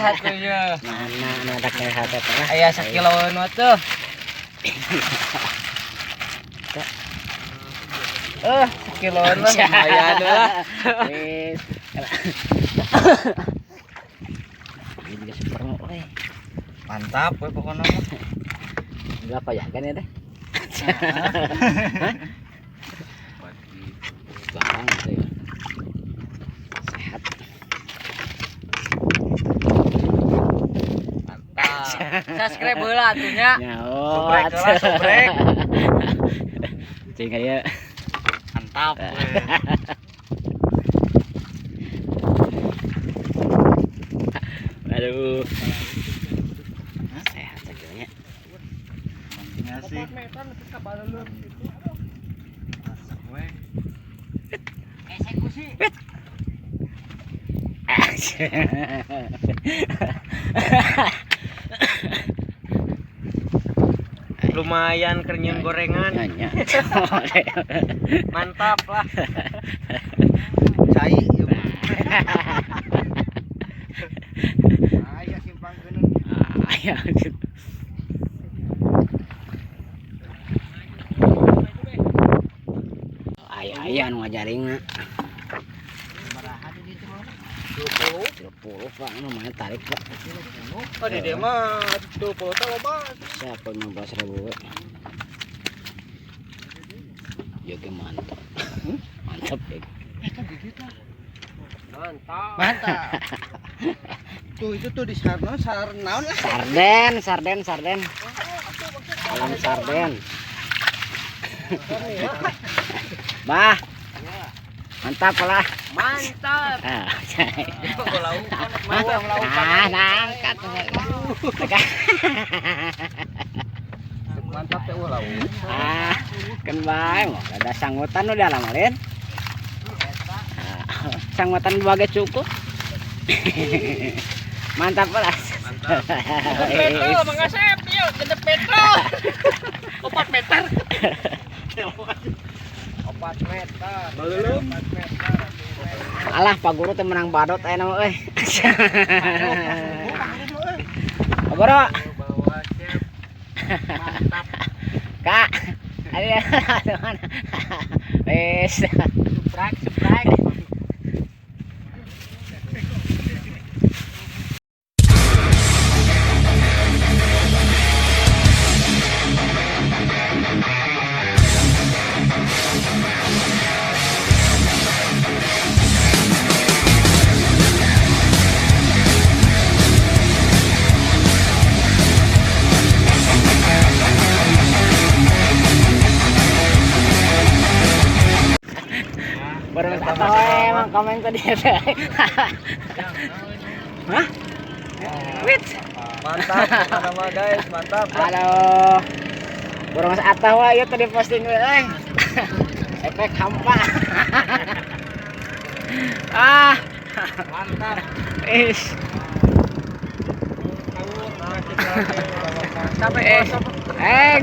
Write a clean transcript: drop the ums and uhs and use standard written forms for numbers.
atuh ya. Mana anu ada sehat eta lah. Aya sakiloan mah tuh. Sakiloan mah lumayan lah. Wis. Ini juga super mau euy. Mantap we pokoknya mah. Berapa ya kan ya teh? Barang gitu ya. Sehat. Mantap. Subscribe heula atuh nya. Ya, Subrek heula, subrek. Cing aya. Mantap we. Aduh. Sehat akhirnya. Ya sih. Masak we. Eksekusi. Lumayan kerenyan gorengan. Nanya. Mantap lah. Cai ieu mah. Aya simpang geuneun. Ah, ya. Aya aya anu ngajaringna. Sabaraha di ditu mah? 30 Pak, anu mana tarik Pak. Oh, di dieu mah 20 teh loba. Siapa 15.000 we. Ya ge mantap. Mantap ya. Mantap. Mantap. Tuh itu tuh di sarno sar naon lah. Sarden, sarden, sarden. Alam sarden. Bah. Mantap lah. Mantap. Ah, Mantap ah, nangkat. Mantap teh ulah. Ah, kan bae mau ada sanggutan udah lama lin. Ah, sanggutan dua ge cukup. Mantap lah. Mantap. Petro, Mang Asep, yuk, genep petro. 4 meter. 4 meter. Belum. 4 meter. Alah Pak Guru teh menang badot aya mah euy. Pak Guru, Bawa chef. Mantap. Kak. Ayo, mana? Wes. Subrek, subrek. Baru atau emang komen tadi. Hah? Wit. Mantap nama guys, mantap. Halo. Burung atau ya tadi posting we euy. Efek hampa. Ah, Mantap. is. Sampai Eh.